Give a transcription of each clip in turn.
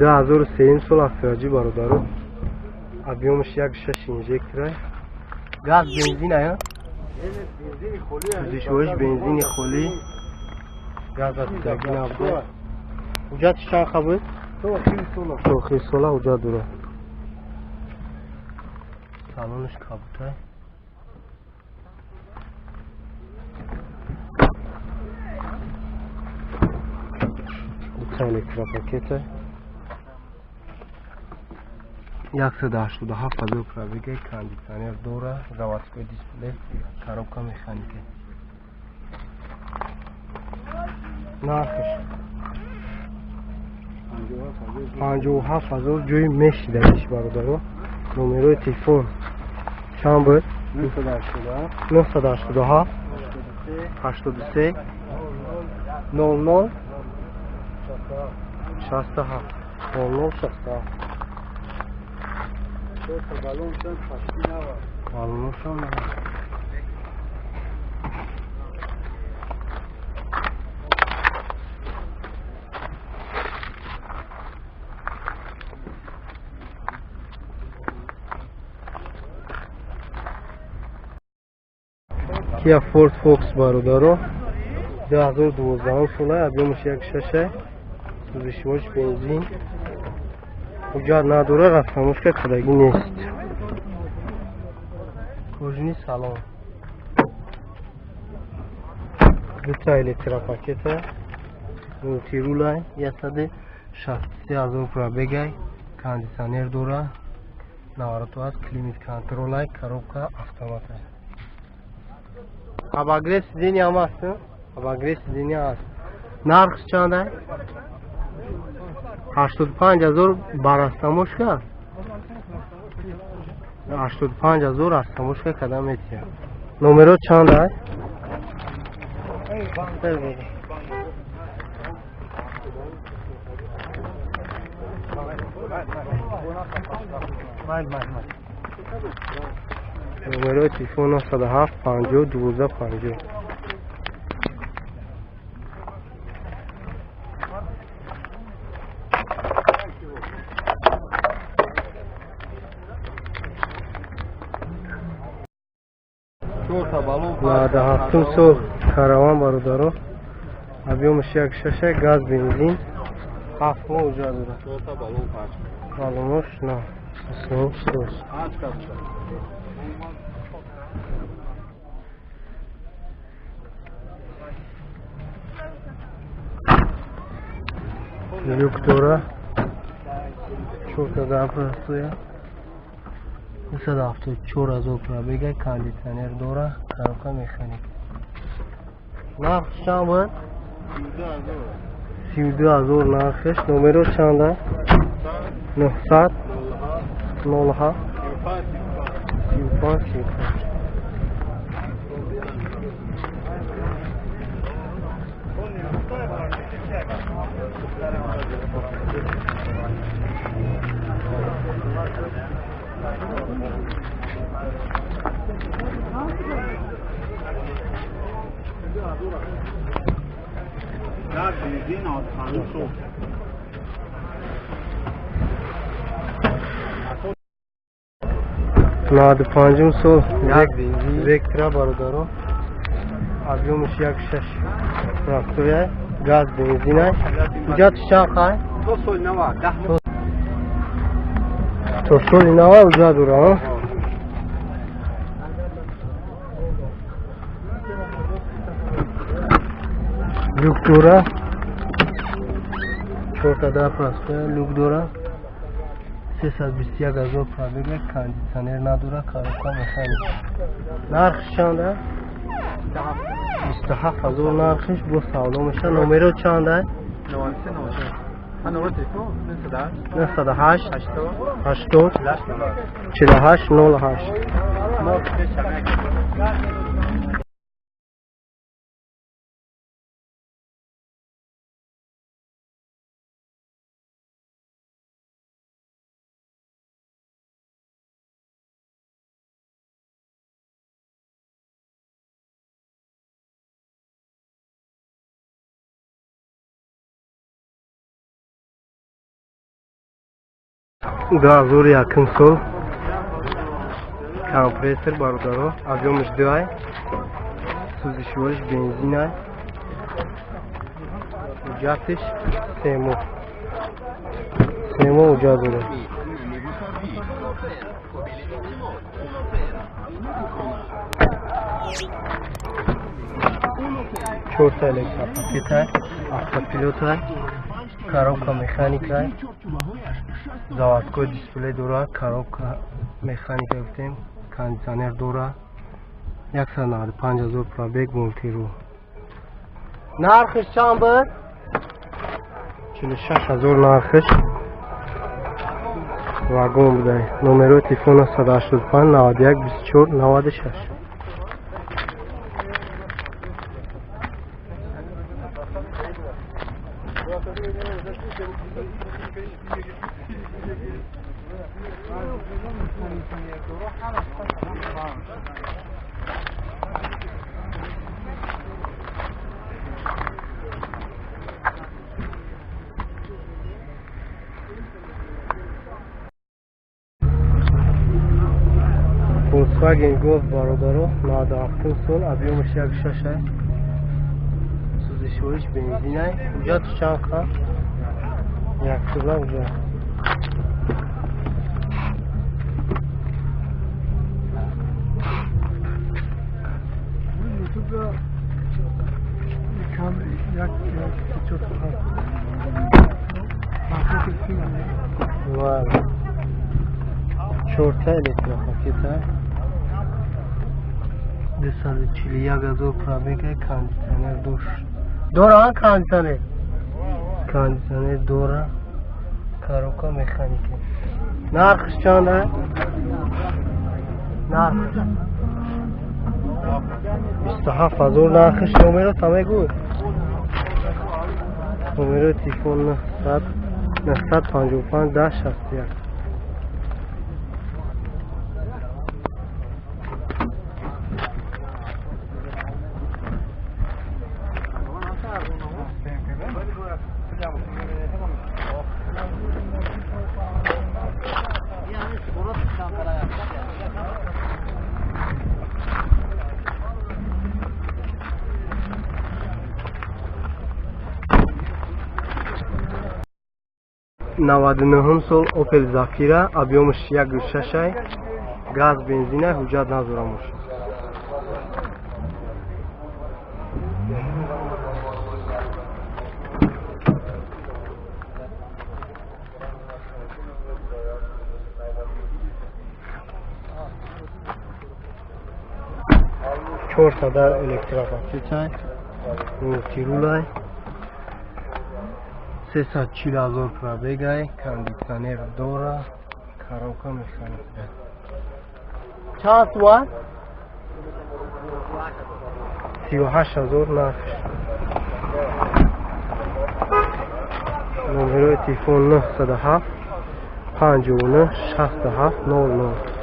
2003 сол автораҷи бародаро. Объёмаш 1.6 инжектора. Газ бензин ая? Сӯзишвориш бензини холӣ. Газ атидаги набуда. Ҳуҷҷатш чанд ха буд? То охири сола ҳуҷҷат дорад. Салонаш кабутай. Электропакета 187 ҳазор пробега, кондитсионер дора, заводской дисплей, коробка механика. Нархаш 57 ҳазор ҷои мешидагиш бародаро. Номерои телефон чанд буд? 987 83 00 67 00 67. Баллоншон Kia Ford Focus бародаро, 2012 сола, объёмаш 1.6, сӯзишвориш бензин, ҳуҷҷат надора, растамошка кардагӣ нест. Кожини салон, дута электропакета, мултирулай, 163 ҳазор пробегай, кондитсионер дора, навороту аст, климат контролай, коробка автоматай. Обогрев сиденья ҳам аст, обогрев сиденья аст. Нархш чанд ай? 85 ҳазор бар растамошка, 85 ҳазор растамошка када метиҳад. Номеро чанд ай? Номерои телефон 907 50 12 50. 97 сол караван бародаро, объёмаш 1.6, газ бензин, 7 моҳ ҳуҷҷат дорад. Баллонош на соз. Люк дора, чорта дар простоя, 274 ҳазор пробега, кондитсионер дора, коробка механика. Нархш чанд буд? 32 ҳазор нархш. Номеро чанд аст? 900 07 35 35. Наваду панҷум сол Вектра бародаро, объёмаш 1.6 простоя, газ бензинай. Ҳуҷҷатш чанд хай? То соли нава ҳуҷҷат дора. Люк дора, чорта дар простоя, люк дора, 321 ҳазор пробега, кондитсионер надора, коробка механика. Нархш чанд аст? 27 ҳазор нархш, бо савдо мешавад. Номеро чанд аст? 908 80 48 08. 2001 сол компрессор бародаро, объемаш 2, сӯзишвориш бензинай, ҳуҷҷатиш 3 моҳ. 3 моҳ ҳуҷҷат дорад. Чорта электропакетай, автопилотай, коробка механикай, заводской дисплей дорад, коробка механика гуфтем, кондиционер дорад, 195 000 пробег, мултиру. Нархиш чанд буд? 46 000 нархиш. Вагон будай. Номерои телефон 185 91 24 96. Volkswagen Golf бародаро, 97 сол, объемаш 1.6, сӯзишвориш бензинай, ҳуҷҷатш чанд қа? Як сола ҳуҷҷат. Чорта электропакета, 241 000 пробега, кондиционер дошт. Дора кондиционер? Кондиционер дора, коробка механика. Нархш чанд аст? Нархш 27 000 нархш. Номеро та мегӯй? Номерои телефон 900 955 10 61. 99 сол Opel Zafira, объемаш 1.6, газ бензина, ҳуҷҷат надора мошин. Чорта дар электропакетай, мултирулай, 340 000 пробегай, кондиционер дора, коробка механика. Чанд суман? 38 000 нархш. Номерои телефон 907 59 67 00.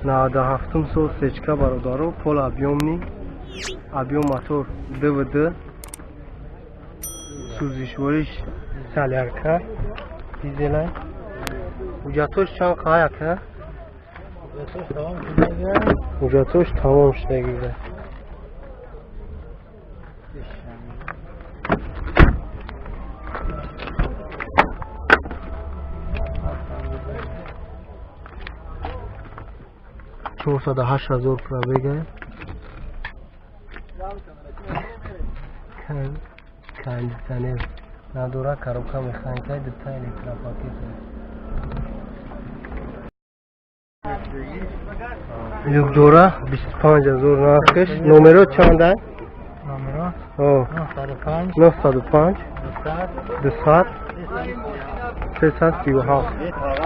97 сол сечка бародаро, пол объемни, объем мотор ДВД, сӯзишвориш солярка, дизелай. Ҳуҷҷатош чанд қаяка? Ҳуҷҷатош тамом шудагида. 408 000 пробега, кондиционер надора, коробка механика, дута электропакет. Люк дора, 25 000 нархш. Номеро чанд аст? Номеро 905 905 200 337.